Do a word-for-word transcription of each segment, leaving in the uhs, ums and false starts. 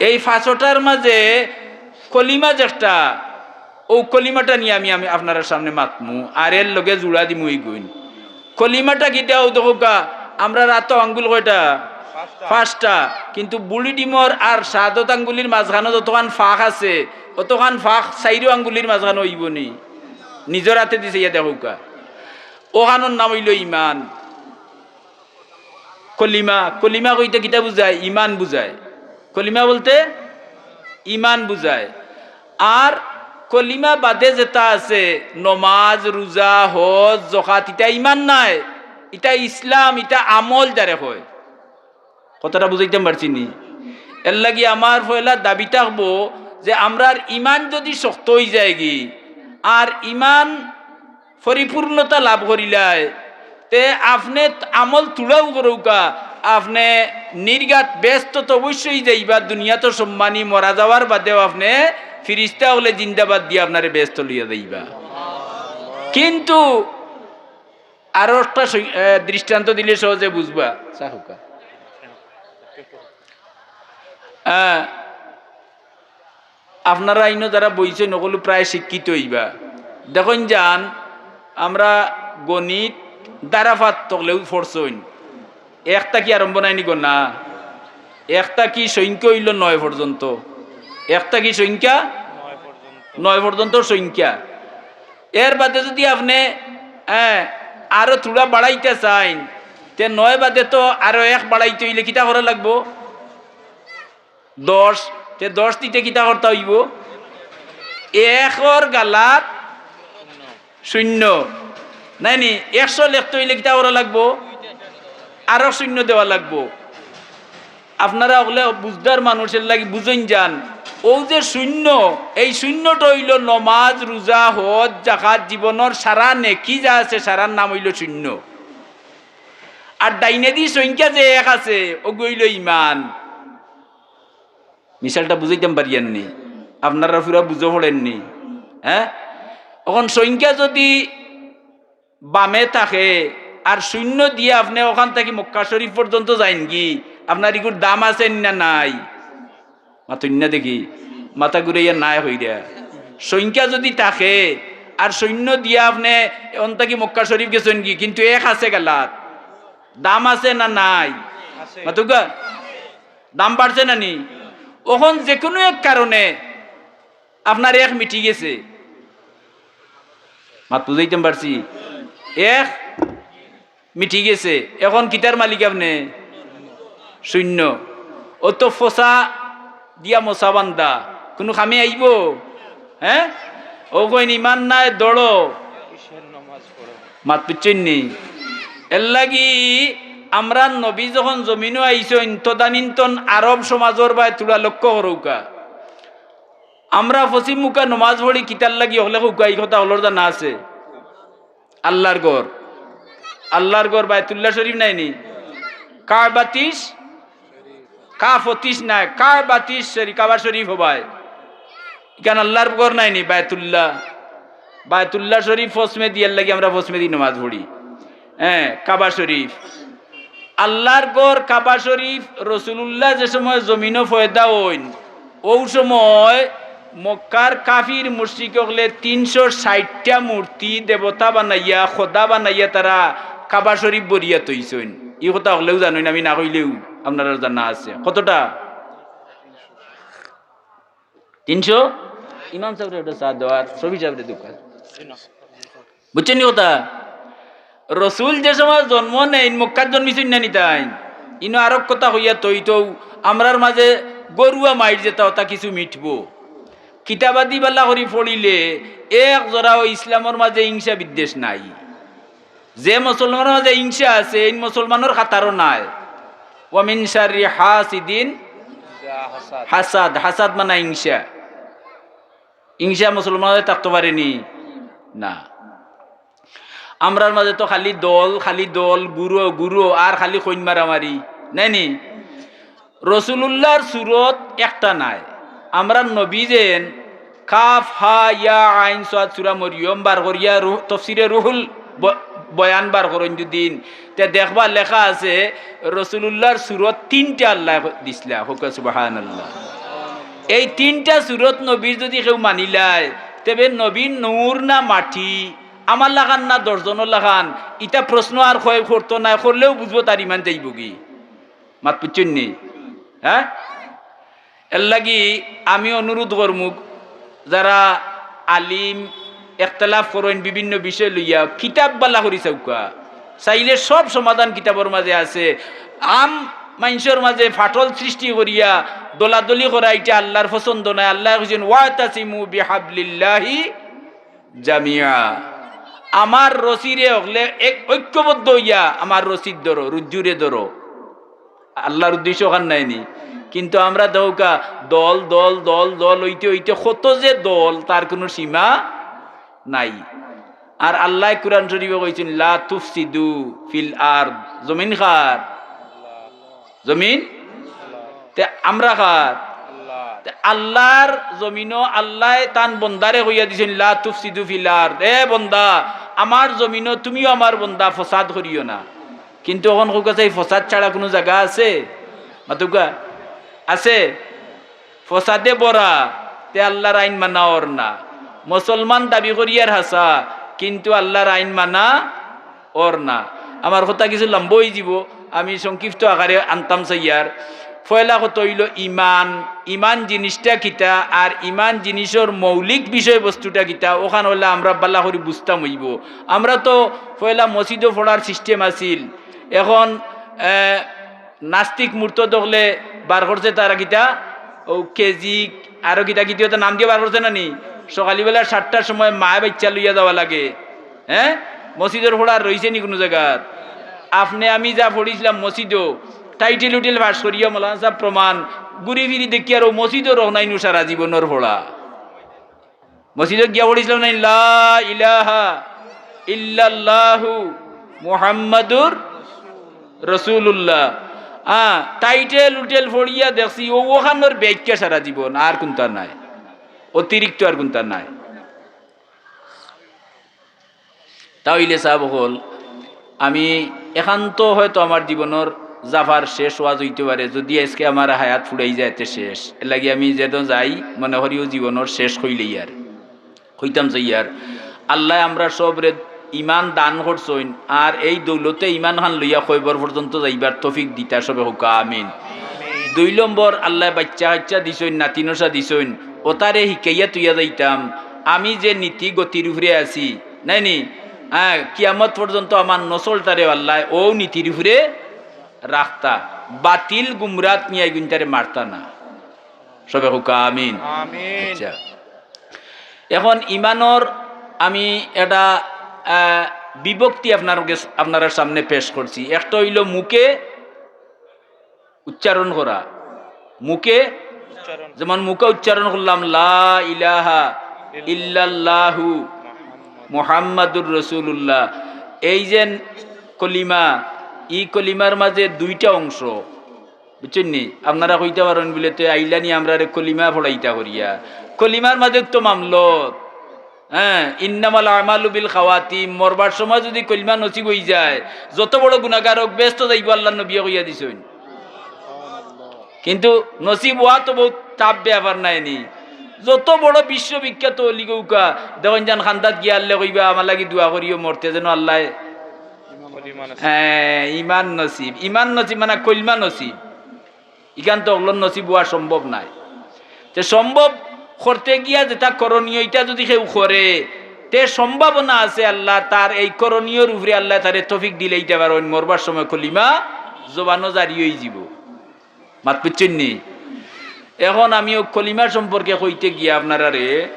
এই পাঁচটার মাঝে কলিমা যেটা, অউ কলিমাটা নিয়া আমি, আমি আপনারার সামনে মাতমু, আর এর লগে জুড়া দিমু ইগুইন। কলিমাটা কিতা? অউ দেখউক্কা, আমরার আতো আঙ্গুল কয়টা? পাঁচটা। পাঁচটা। কিন্তু বুড়ি ডিমর আর শাহাদত আঙ্গুলির মাঝখানো যতখান ফাঁক আছে, অতখান ফাঁক চাইরো আঙ্গুলির মাঝখানো অইবো নি? নিজর আতেদি চাইয়া দেখউক্কা। অখানর নাম অইলো ইমান। কলিমা, কলিমা কইতে কিতা বুঝায়? ইমান বুঝায়। কলিমা বলতে ইমান বুঝায়। আর কলিমা বাদে যেটা আছে, নমাজ, রুজা, হজ, জকাত, ইটা ইমান নায়, ইটা ইসলাম, ইটা আমল যারে কয়। কথাটা বুঝাইতাম পারছি নি? এর লাগি আমার পয়লা দাবি থাকবো যে আমরার ইমান যদি শক্ত অইযায়গি, আর ইমান পরিপূর্ণতা লাভ করিলায়, তে আপনে আমল থুড়াউ করউক্কা, আপনে নির্ঘাত বেহেস্তো তো অবশ্যই যাইবা, দুনিয়াত সম্মানী, মরা যাওয়ার বাদেও আপনে ফিরিস্তা অকলে জিন্দাবাদ দিয়া আপনারে বেহেস্তো লইয়া যাইবা। কিন্তু আরো একটা সই-, এ, দৃষ্টান্ত দিলে সহজে বুঝবা। চা খাউক্কা। আহ, আপনারা ইনো যারা বইছইন, অকলউ প্রায় শিক্ষিত অইবা। দেখইন যান, আমরা গণিত ধারাপাত অকলেউ পড়ছইন। এক থাকি আরম্ভ নায় নি গণা? এক থাকি সংখ্যা অইলো নয় পর্যন্ত। এক থাকি সংখ্যা নয় পর্যন্ত সংখ্যা। এর বাদে যদি আপনে, এ, আরো থুড়া বাড়াইতা চাইন, তে নয় বাদে তো আরো এক বাড়াইতে অইলে কিতা করা লাগবো? দশ। তে দশ দিতে কিতা করতা অইবো? একর গালাত শূন্য। নায় নি? একশো লেখতে অইলে কিতা করা লাগবো? আরো শূন্য দেওয়া লাগবো। আপনারা অকলে বুঝদার মানুষের লাগি বুঝইন যান, অউ যে শূন্য, এই শূন্যটা অইলো নমাজ, রুজা, হজ, জাকাত, জীবনর সারা নেকি যা আছে, সারার নাম অইলো শূন্য। আর ডাইনেদি সংখ্যা যে এক আছে, অগু অইলো ইমান। মিসালটা বুঝাইতাম পারিয়ার নি? আপনারা পুরা বুঝো পড়ের নি? হ্যাঁ, অখন সংখ্যা যদি বামে থাকে আর শূন্য দিয়া আপনে অখান থাকি মক্কা শরীফ পর্যন্ত যাইনগি, আপনার ইগুর দাম আছে নি না নাই? মাতইন না দেখি, মাথা ঘুরাইয়া নায় কইরা। সংখ্যা যদি থাকে আর শূন্য দিয়া আপনে অন থাকি মক্কা শরীফ গেছইনগি, কিন্তু এক আছে গালাত, দাম আছে না নাই? আছে। মাতউক্কা, দাম বাড়ছে না নি? অখন যেকুনু এক কারণে আপনার এক মিটি গেছে, মাত বুঝাইতাম পারছি? এক মিটি গেছে। অখন কিতার মালিক আপনে? শূন্য। অউ তো ফসা দিয়া মশা বান্ধা, কুনু কামে আইবো? হ্যাঁ, অউ কইন ইমান নাই দৌড়ো। মাত বুঝছইন নি? এর লাগি আমরার নবী যখন জমিনো আইছইন, তদানীন্তন আরব সমাজর বায় থুড়া লক্ষ্য করউক্কা। আমরা পশ্চিম মুখা নমাজ পড়ি কিতার লাগি? অকলে কউক্কা, ই কথা অকলর জানা আছে। আল্লার ঘর, আল্লার ঘর বায়তুল্লাহ শরীফ নায় নি? কাবাতিস, কাফতিস নায়, কাবাতিস শরীফ, কাবা শরীফ হবায়। ইখান আল্লার ঘর নায় নি? বায়তুল্লাহ, বায়তুল্লাহ শরীফ পশ্চিমেদি, এর লাগি আমরা পশ্চিমেদি নমাজ পড়ি। হ্যাঁ, কাবা শরীফ, আল্লার ঘর কাবা শরীফ। রসুলুল্লাহ যে সময় জমিনো পয়দা অইন, অউ সময় মক্কার কাফির মুশরিক অকলে তিনশো ষাইটটা মূর্তি দেবতা বানাইয়া, খোদা বানাইয়া তারা কাবা শরীফ ভরিয়া থইছইন। ই কথা অকলেউ জানইন, আমি না কইলেউ আপনারার জানা আছে। কতটা? তিনশো? ইমাম সাবরে ওটা চা দেওয়ার, শফি সাবরে দোকান। বুঝছইন নি কথা? রসুল যে সময় জন্ম নেইন, মক্কাত জন্মিছইন না নি তাইন? ইনো আরক কথা কইয়া থইতৌ, আমরার মাঝে গরুয়া মাইর যেটা, ওটা কিছু মিটবো। কিতাবাদি বালা করি পড়িলে এক জরাও ইসলামর মাঝে হিংসা বিদ্বেষ নাই। যে মুসলমানর মাঝে হিংসা আছে, এই মুসলমানর কাতারও নাই। ওয়া মিন শাররি হাসিদিন, হাসাদ, হাসাদ মানে হিংসা। হিংসা মুসলমানর মাঝে থাকতে পারে নি? না। আমরার মাঝে তো খালি দল, খালি দল, গুরু, গুরু, আর খালি খইন মারামারি, নায় নি? রসুলুল্লাহর সুরত একটা নায়। আমরার নবী যেন কাফ, হা, ইয়া, আইন, সাদ, সূরা মরিয়ম বার করিয়া রুহ-, তফসিরে রুহুল ব-, বয়ান বার করইন যুদিন, তে দেখবা লেখা আছে, রসুলুল্লাহর সুরত তিনটা আল্লায় দিছলা। কউক্কা সুবহানাল্লাহ। এই তিনটা সুরত নবীর যুদি কেউ মানিলায়, তেবে নবীর নূর না মাটি, আমার লাখান না দশজনর লাখান, ইতা প্রশ্ন আর কয় করতো নায়, করলেও বুঝবো তার ইমান যাইবোগি। মাত বুঝছইন নি? হ্যাঁ, এরলাগি আমি অনুরোধ করমু, যারা আলিম একতলাফ করইন বিভিন্ন বিষয় লইয়া, কিতাব বালা করি চাউক্কা, চাইলে সব সমাধান কিতাবর মাজে আছে। আম মানষর মাজে ফাটল সৃষ্টি করিয়া দলাদলি করা, ইটা আল্লার পছন্দ নায়। আল্লায় কইছইন, "ওয়াতাসিমু বিহাবলিল্লাহি জামিয়া।" আমার রশিরে হকলে এক ঐক্যবদ্ধ অইয়া আমার রশির ধরো, রুজুরে ধরো। আল্লার উদ্দেশ্য অখান নায় নি? কিন্তু আমরা দেখউক্কা দল, দল, দল, দল অইতে অইতে কত যে দল, তার কুনু সীমা নাই। আর আল্লায় কুরআন শরিফো কইছইন, "লা তুফসিদু ফিল আরদ।" জমিন কার? জমিন? তে আমরা কার? তে আল্লার জমিনো আল্লায় তান বন্দারে কইয়া দিছইন, "লা তুফসিদু ফিল আরদ।" এ বন্দা, আমার জমিনো তুমিও আমার বন্দা, ফসাদ করিও না। কিন্তু অখন কউক্কা চাই, ফসাদ ছাড়া কুনু জাগা আছে? মাতউক্কা, আছে? ফসাদে ভরা, তে আল্লার আইন মানা অর না। মুসলমান দাবি করিয়ার হাছা, কিন্তু আল্লার আইন মানা অর না। আমার কথা কিছু লম্বা অইযিবো, আমি সংক্ষিপ্ত আকারে আনতাম চাইয়ার। পয়লা কথা অইলো ইমান। ইমান জিনিসটা কিতা আর ইমান জিনিসর মৌলিক বিষয়বস্তুটা কিতা, অখান অইলে আমরা বালা করি বুঝতাম অইবো। আমরা তো পয়লা মসজিদো পড়ার system আছিল, অখন, এ, নাস্তিক মুরতাদ অকলে বার করছে তারা কিতা, অউ কেজি, আরো কিতা কিতা অতা নাম দিয়া বার করছে না নি? সকালবেলা সাতটার সময় মায়ে বাইচ্চা লইয়া যাওয়া লাগে। হ্যাঁ, মসজিদর পড়া রইছে নি কুনু জাগাত? আপনে আমি যা পড়ছিলাম মসজিদো, টাইটেল উটেল পাস করিয়া মৌলানা সাব প্রমাণ, ঘুরি ফিরি দেখিয়ার অউ মসজিদো রখনাইনু সারা জীবনর পড়া। মসজিদো গিয়া পড়ছিলাম না, "লা ইলাহা ইল্লাল্লাহু মুহাম্মাদুর রাসূলুল্লাহ।" আ, টাইটেল উটেল পড়িয়া দেখছি, অউ অখানর ব্যাখ্যা সারা জীবন, আর কুনতা নাই, অতিরিক্ত আর কুনতা নাই। তা অইলে সাব অকল, আমি একান্ত হয়তো আমার জীবনর জাফার শেষ ওয়াজ অইতে পারে, যুদি আইজকে আমার হায়াত ফুরাই যায় তে শেষ। এরলাগি আমি যেন যাই মনে করি অউ জীবনর শেষ কইলেই আর কইতাম চাইয়ার। আল্লায় আমরা সবরে ইমান দান করছইন, আর এই দৌলতে ইমান খান লইয়া কয়বর পর্যন্ত যাইবার তৌফিক দিতা, সবে কউক্কা আমিন। দুই নম্বর, আল্লায় বাইচ্চা কাইচ্চা দিছইন, নাতি নশা দিছইন, অতারে হিকাইয়া থইয়া যাইতাম। আমি যে নীতি গতির উপরে আছি, নায় নি? হ্যাঁ, কিয়ামত পর্যন্ত আমার নসলটারে আল্লায় অউ নীতির উপরে রাখতা, বাতিল গুমরাত নিয়া ইগুইনতারে মারতা না। সবে কউক্কা আমিন। আমিন। আচ্ছা, অখন ইমানর আমি একটা, আহ, বিভক্তি আপনার গেছ-, আপনারার সামনে পেশ করছি। একটা অইলো মুখে উচ্চারণ করা, মুখে উচ্চারণ। যেমন মুখে উচ্চারণ করলাম, "লা ইলাহা ইল্লাল্লাহু মুহাম্মাদুর রাসূলুল্লাহ।" এই যে কলিমা, ই কলিমার মাজে দুইটা অংশ, বুঝছইন নি? আপনারা কইতা পারইন বুলে, "তে আইলানি আমরারে কলিমা পড়াইতা করিয়া।" কলিমার মাজে তো মামলত, হ্যাঁ, "ইন্নামাল আমালু বিল খাওয়াতিম।" মরবার সময় যুদি কলিমা নসিব অইযায়, যত বড় গুনাগার অউক, বেহেস্তো যাইবো, আল্লার নবিয়ে কইয়া দিছইন। কিন্তু নসিব অওয়া তো বউত tough ব্যাপার নায় নি? যত বড় বিশ্ববিখ্যাত অলি অউক্কা, দেখইন যান কান্দাত গিয়া আল্লারে কইবা, "আমার লাগি দোয়া করিও, মরতে যেন আল্লায় কলিমা নসিব।" হ্যাঁ, ইমান নসিব, ইমান নসিব মানে কলিমা নসিব। ইখান তো অকলর নসিব অওয়া সম্ভব নায়। তে সম্ভব করতে গিয়া যেটা করণীয়, ইটা যুদি কেউ করে, তে সম্ভাবনা আছে আল্লার তার এই করণীয়র উপরে আল্লায় তারে তৌফিক দিলাইতা পারইন, মরবার সময় কলিমা জবানো জারি অইযিবো। মাত বুঝছইন নি? অখন আমি অউ কলিমা সম্পর্কে কইতে গিয়া আপনারারে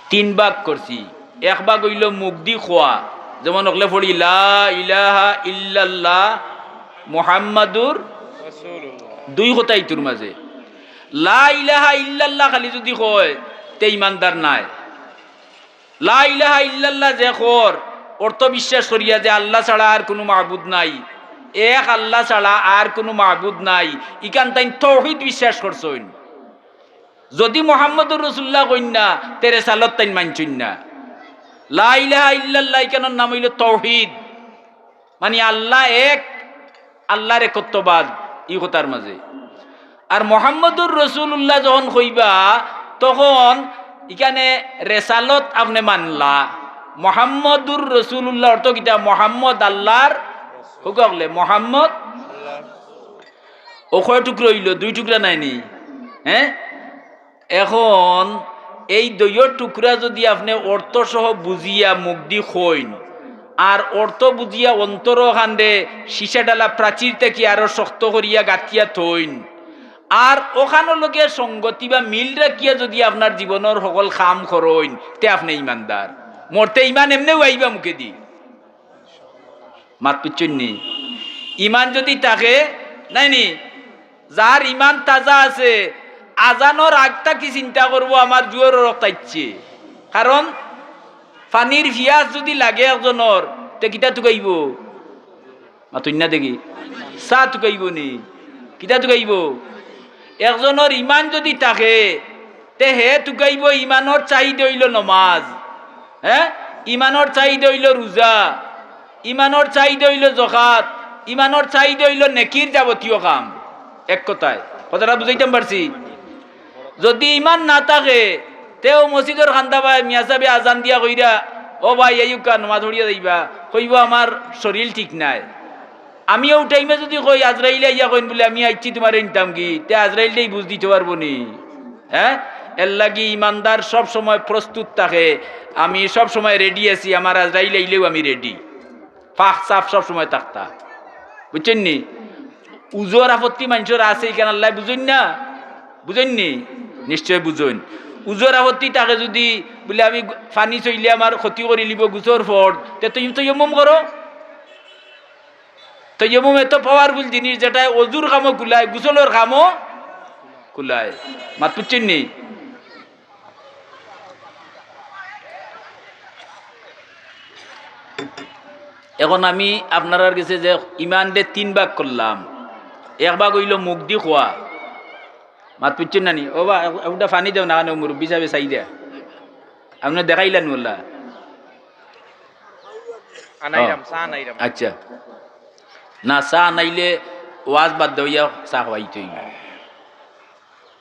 তিন ভাগ করছি। এক ভাগ অইলো মুখদি কওয়া, যেমন অকলে পড়ি, "লা ইলাহা ইল্লাল্লাহ মুহাম্মাদুর রাসূলুল্লাহ।" দুই কথা ইতুর মাজে। লা ইলাহা ইল্লাল্লাহ খালি যুদি কয়, তে ইমানদার নায়। লা ইলাহা ইল্লাল্লাহ যে কর, অর্থ বিশ্বাস করিয়া যে আল্লাহ ছাড়া আর কুনু মাবুদ নাই, এক আল্লাহ ছাড়া আর কুনু মাবুদ নাই, ইখান তাইন তৌহিদ বিশ্বাস করছইন। যুদি মুহাম্মাদুর রাসূলুল্লাহ কইন না, তে রেসালত তাইন মানছইন না। লা ইলাহা ইল্লাল্লাহ ইখানর নাম অইলো তৌহিদ, মানি আল্লাহ এক, আল্লার একত্ববাদ, ই কথার মাজে। আর মোহাম্মদুর রসুলুল্লাহ যখন কইবা, তখন ইখানে রেসালত আপনে মানলা। মোহাম্মদুর রসুলুল্লাহ অর্থ কিতা? মোহাম্মদ আল্লাহর, হুকাকলে মোহাম্মদ। ও কয় টুকরা অইলো? দুই টুকরা নায়নি? হ্যাঁ, এখন এই দুইও টুকরা যুদি আপনে অর্থ সহ বুঝিয়া মুখদি কইন, আর অর্থ বুঝিয়া অন্তরো খানরে সীসা ঢালা প্রাচীর থাকি আরো শক্ত করিয়া গাঁথিয়া থইন, আর অখানর লগে সঙ্গতি বা মিল রাখিয়া যুদি আপনার জীবনর হকল কাম করইন, তে আপনে ইমানদার। মরতে ইমান এমনেউ আইবা মুখেদি। মাত বুঝছইন নি? ইমান যুদি থাকে, নায়নি? যার ইমান তাজা আছে, আজানর আগ থাকি চিন্তা করবো আমার জুহরর অক্ত আইছে। কারণ পানির পিয়াস যুদি লাগে একজনর, তে কিতা তুকাইবো? মাতইন না দেখি। চা তুকাইবো নি? কিতা তুকাইবো? একজনর ইমান যুদি থাকে, তে হে তুকাইবো, ইমানর চাইদা অইলো নমাজ, হ্যাঁ, ইমানর চাইদা অইলো রুজা, ইমানর চাইদা অইলো জকাত, ইমানর চাইদা অইলো নেকির যাবতীয় কাম। এক কথায়, কথাটা বুঝাইতাম পারছি? যুদি ইমান না থাকে, তেউ মসজিদর কান্দাবায় মিয়াসাবে আজান দিয়া কইরা, "ও ভাই, আইউক্কা, নমাজ পড়িয়া যাইবা," কইবো, "আমার শরীল ঠিক নায়।" আমি অউ টাইমে যুদি কই, আজরাইলে আইয়া কইন বুলে, "আমি আইছি তুমারে নিতামগি," তে আজরাইলটাই বুঝ দিতো পারবো নি? হ্যাঁ, এরলাগি ইমানদার সব সময় প্রস্তুত থাকে। আমি সব সময় রেডি আছি, আমার আজরাইল আইলেউ আমি রেডি। পাক সাফ সব সময় থাকতা, বুঝছইন নি? উজুর আপত্তি মানষর আছে, ইখান আল্লায় বুঝইন না? বুঝইন নি? নিশ্চয় বুঝইন। উজুর আপত্তি থাকে যুদি বুলে, "আমি গু-, পানি চইলে আমার ক্ষতি করিলিবো গুছলর পর," তে তুই তৈয়ম্মুম করো। তৈয়ম্মুম এত powerful জিনিস, যেটায় অজুর কামও কুলায়, গুছলর কামও কুলায়। মাত বুঝছইন নি? এখন আমি আপনারার গেছে যে ইমানরে তিন ভাগ করলাম, এক ভাগ অইলো মুখদি কওয়া। মাত বুঝছইন না নি? ও বা, এ-, একটা পানি দেও না, কেনে মুরব্বি সাবে চাই দেয়া। আপনে দেখাইলা নি ওলা? আনাইরাম, ও। চা আনাইরাম। আচ্ছা। না, চা আনাইলে ওয়াজ বাদ দেওয়া চা খাওয়াইতে অইবো।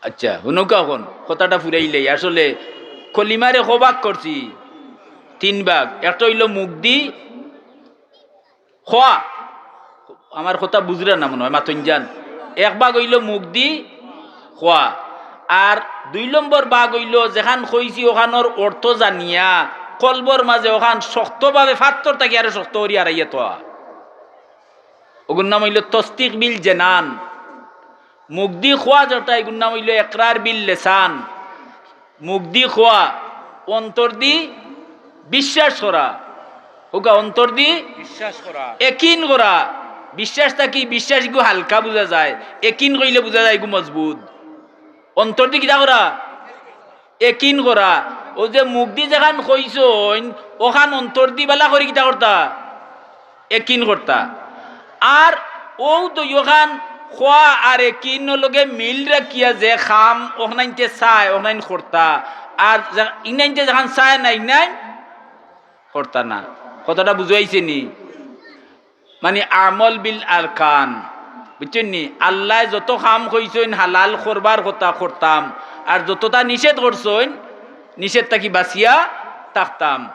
আচ্ছা, হুনউক্কা অখন, কথাটা ফুরাইলেই। আসলে কলিমারে ক ভাগ করছি? তিন ভাগ। একটা অইলো মুখদি কওয়া, আমার কথা বুঝরা না মনে অয়, মাতইন যান। এক ভাগ অইলো মুখদি কওয়া, আর দুই নম্বর ভাগ অইলো যেখান কইছি অখানর অর্থ জানিয়া কলবর মাঝে অখান শক্তভাবে ফাত্তর থাকি আরো শক্ত করি আড়াইয়া থওয়া। অগুর নাম অইলো তসদিক বিল জেনান। মুখদি কওয়া যেটা, ইগুর নাম অইলো একরার বিল লেসান। মুখদি কওয়া, অন্তরদি বিশ্বাস করা। হুকা অন্তরদি বিশ্বাস করা। একিন করা। বিশ্বাস থাকি বিশ্বাস ইগু হালকা বুঝা যায়, একিন কইলে বুঝা যায় ইগু মজবুত। অন্তরদি কিতা করা? একিন করা। অউ যে মুখদি যেখান কইছইন, অখান অন্তরদি বালা করি কিতা করতা? একিন করতা। আর অউ দুইওখান কওয়া আর একিনর লগে মিল রাখিয়া যে কাম অখনাইন্তে চায়, অখনাইন করতা। আর যে-, ইনাইন্তে যেখান চায় না, ইনাইন করতা না। কথাটা বুঝাইছে নি? মানে, আমল বিল আরকান, বুঝছইন নি? আল্লায় যত কাম কইছইন হালাল করবার কথা করতাম, আর যততা নিষেধ করছইন, নিষেধ থাকি বাঁচিয়া থাকতাম।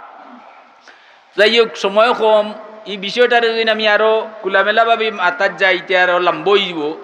যাই হোক, সময় কম, ই বিষয়টারে যুদি আমি আরো খোলামেলাভাবে মাতাত যাই, তে আরো লম্বা অইযিবো।